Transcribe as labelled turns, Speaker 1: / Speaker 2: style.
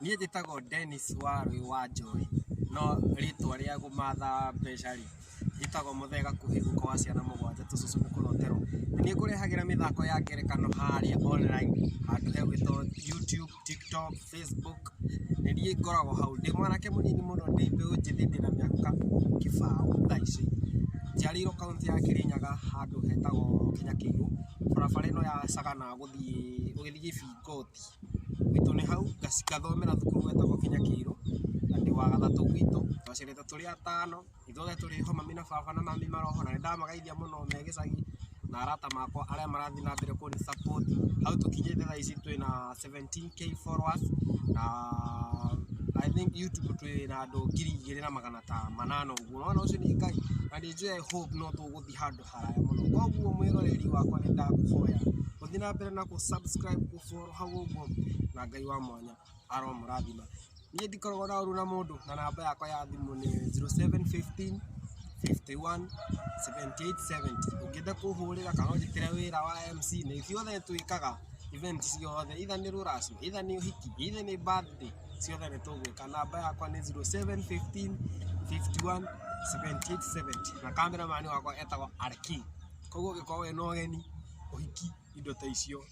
Speaker 1: Niĩ njĩtagwo Dennis Warũi wa Njohi, no rĩtwa rĩa kũmatha mbeca rĩ, njĩtagwo Mũthee Gakuhĩ guka wa ciana mũgwanja tũcũcũ nĩ kũroterwo. Na niĩ ngũrehagĩra mĩthako ya ngerekano harĩa online handũ hegwĩtwo YouTube, TikTok, Facebook, nĩ niĩ ngoragwo hau. Ndĩ mwanake mũnini mũno, ndĩ mbeũ njĩthĩ ndĩna mĩaka kĩbaũ thaa ici. Njiarĩirwo kauntĩ ya Kĩrĩnyaga handũ hetagwo Kĩnyakĩirũ, barabara ĩno ya Sagana gũthiĩ ũgĩthiĩ Gĩbingoti. Gwitũ nĩ hau, ngathomera thukuru wetagwo Kĩnyakĩirũ, na ndĩ wa gatatũ gwitũ, twaciarĩtwo tũrĩ atano, ithuothe tũrĩ ho, mami na baba na mami maroho, na nĩ ndamagaithia mũno me gĩcagi, na arata makwa arĩa marathiĩ na mbere kũni support, hau tũkinyĩte thaa ici twĩna 17K followers, na I think YouTube twĩna andũ 2800 ũguo, nĩwona ũcio nĩ Ngai, na nĩ njũĩ I hope no tũgũthiĩ handũ haraya mũno, koguo mwĩroreri wakwa nĩ ndakũhoya ũthiĩ na mbere na kũ subscribe, kũ follow hau ũguo, na Ngai wa mwanya aromũrathima. Niĩ ndikoragwo na ũru na mũndũ, na namba yakwa ya thimũ nĩ 0715 51 78 70. Ũngĩenda kũhũrĩra kana ũnjĩtĩre wĩra wa MC, nĩ ithuothe twĩkaga event ciothe, either nĩ rũracio, either nĩ ũhiki, either nĩ birthday, ciothe nĩ tũgwĩka. Namba yakwa nĩ 0715 51 78 70. Na cameraman wakwa etagwo Arki. Koguo ũngĩkorwo wĩna ũgeni, ũhiki, indo ta icio.